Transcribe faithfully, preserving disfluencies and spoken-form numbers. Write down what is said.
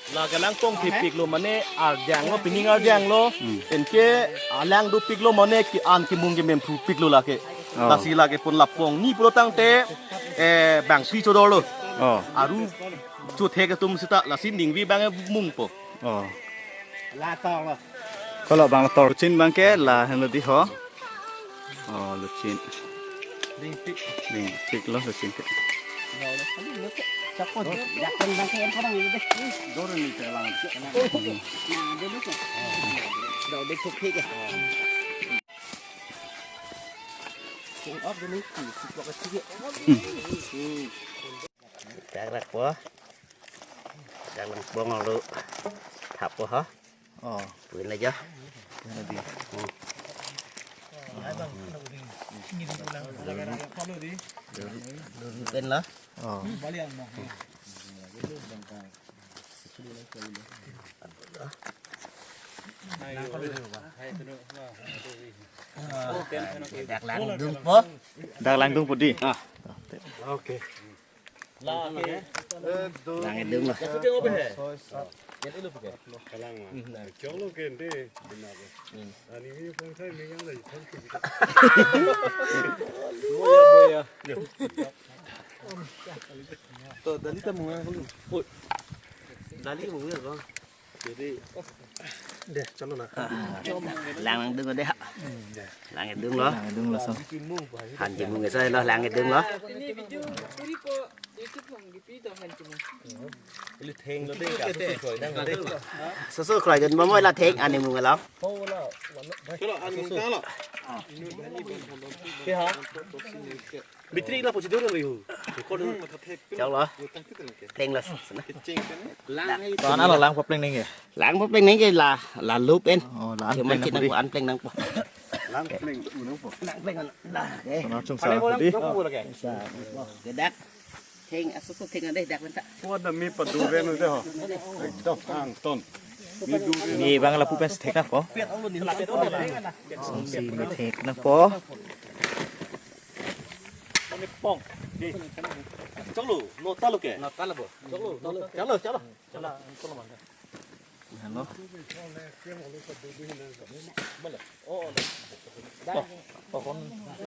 La kelang pong thepiklo mane arjanglo, pining arjanglo. Hmm. Anke alang dopiklo mane ke-an kemung kemem thupiklo lake. Oh. Lasi lake pon lapong ni pulo tangte, eh, bangpi chodorlo. Oh. Aru chothek atum seta lasi ningvi bang mungpo. Oh. La tor lo. Kolo bang la tor. Luchin bangke la henlo di ho. Oh, luchin. Dingpik. Dingpiklo luchin ke. Dak rak po. Dak lang pong lo. Thap po ha. Oh. Pun aja. Pun aja. Hmm. Lulu, lulu pen la. Oh. Dak langdung po. Dak langdung po di. Ah. Okay. Langdung lo. To, dali ta munga kulu. Oi. Dali munga ko. Jadi, deh, chalo na. Langdung deh. Langdung lo. Langdung lo so. Han ji mung sa lo langdung lo. Ini video uri ko YouTube hong di pi dong han ji mung. Ili theng lo deh, ka susu kroi dang deh. Susu kroi dun mo mo la theng ani mung lo. Chalo, ani mung ta lo. Ke ha? Bitri la pochi dor lo yu. Ko dun. Chalo. Theng lo sana. Lang. To ana lo lang papleng neng ya. Lang papleng neng ke la, la lup en. Oh, lang. Cuma papleng kita nang po. An pleng nang po. Lang pleng nang po. Lang pleng nang. Lah, eh. Langsung sa di. Sa. Gedak. Theng, aso ko theng ade dak lenta. Ko ada mi paduren udah ho. Ekdom angton. Mi duren. Mi bang lapu pen thek na po. Song si mi thek na po. Pong. Chalo, nota lo ke? Nota lo bo. Chalo, chalo, chalo. Chalo, chalo. Hello.